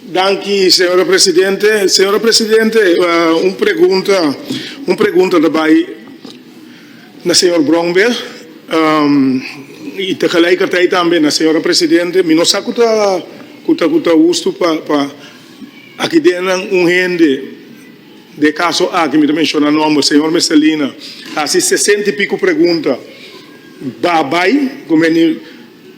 Danki, señora Presidente. Señora Presidente, un pregunta, un pregunta ta bai na señor Brownbill y tegelijkertijd tambe na señora Presidente. Mi no sa cu ta, cu ta, cu ta husto pa, pa aki den nan un hende, den e caso aki mi ta menciona nomber, señor Mercelina, haci sesenta y pico pregunta, ba bai cu meni.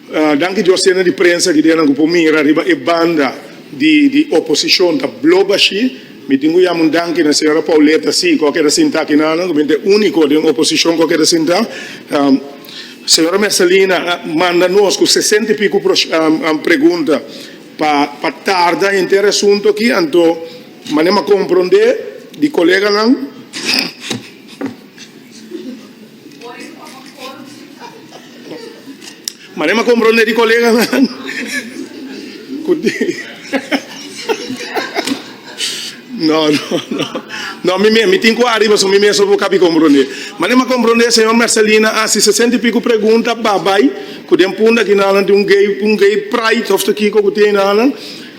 Danki Dios tienda di prensa ki den nan ku por mira riba e banda di di oposishon ta blo bashí. Mi tin ku yama un danki na señora Pauleta sí ku a keda sintá aki nan ku mi ta e úniko den oposishon ku a keda sintá. Señora Mercelina a manda nos ku sesenta i piku pregunta pa pa tarda henter e asuntu aki anto manera mi a komprondé di koleganan. Mane m'a comprende di coleganan cu di No, no, no. No, mi mes, mi tin cu ariba so mi mes no por cabi comprende. Mane m'a comprende señor Mercelina haci sesenta y pico pregunta babay cu den punda aki nan tin un gay, un gay pride of ta kico cu tin nan.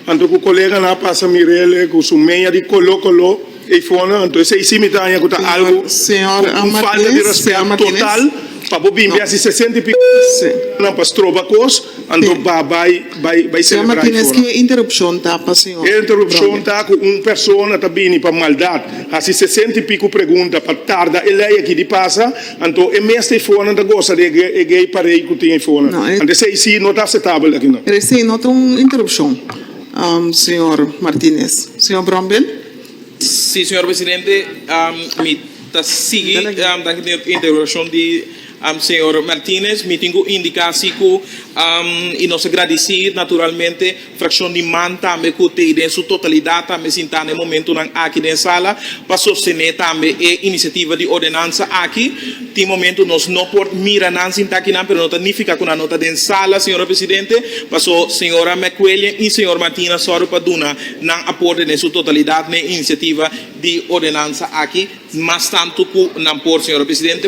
Anto cu coleganan a pasa mirele cu su meña di colo colo. Ei fonan, anto esei sí mi ta haña ku ta algu un falta di rèspèt total pa bo bin biasi sesenta i piko nan pa stroba kos, anto ba bai bai bai selebrá ei fonan. E interupshon ta ku un persona ta bini pa maldat hasi sesenta i piko pregunta pa tarda e lei aki di pasa, anto e mes ta ei fonan ta gosa di e gay parade ku tin ei fonan. Anto esei sí no ta aceptabel akinan. Pero esei no ta un interupshon, señor Martinez. Señor Brombill. Sí, señor presidente, mi ta sigui danki den e interogashon di señor Martinez. Mi tin ku indiká si ku i nos ta gradisí naturalmente frakshon di man tambe ku t'ei den su totalidat tambe sintá na e momentunan aki den sala pa sostené tambe e inisiativa di ordenansa aki. Tin momentu nos no por mira nan sintá akinan pero no ta nifiká ku nan no ta den sala, señora presidente, paso señora McWilliam i señor Martina sòru pa duna nan aporte den su totalidat n'e inisiativa di ordenansa aki mas tantu ku nan por, señora presidente.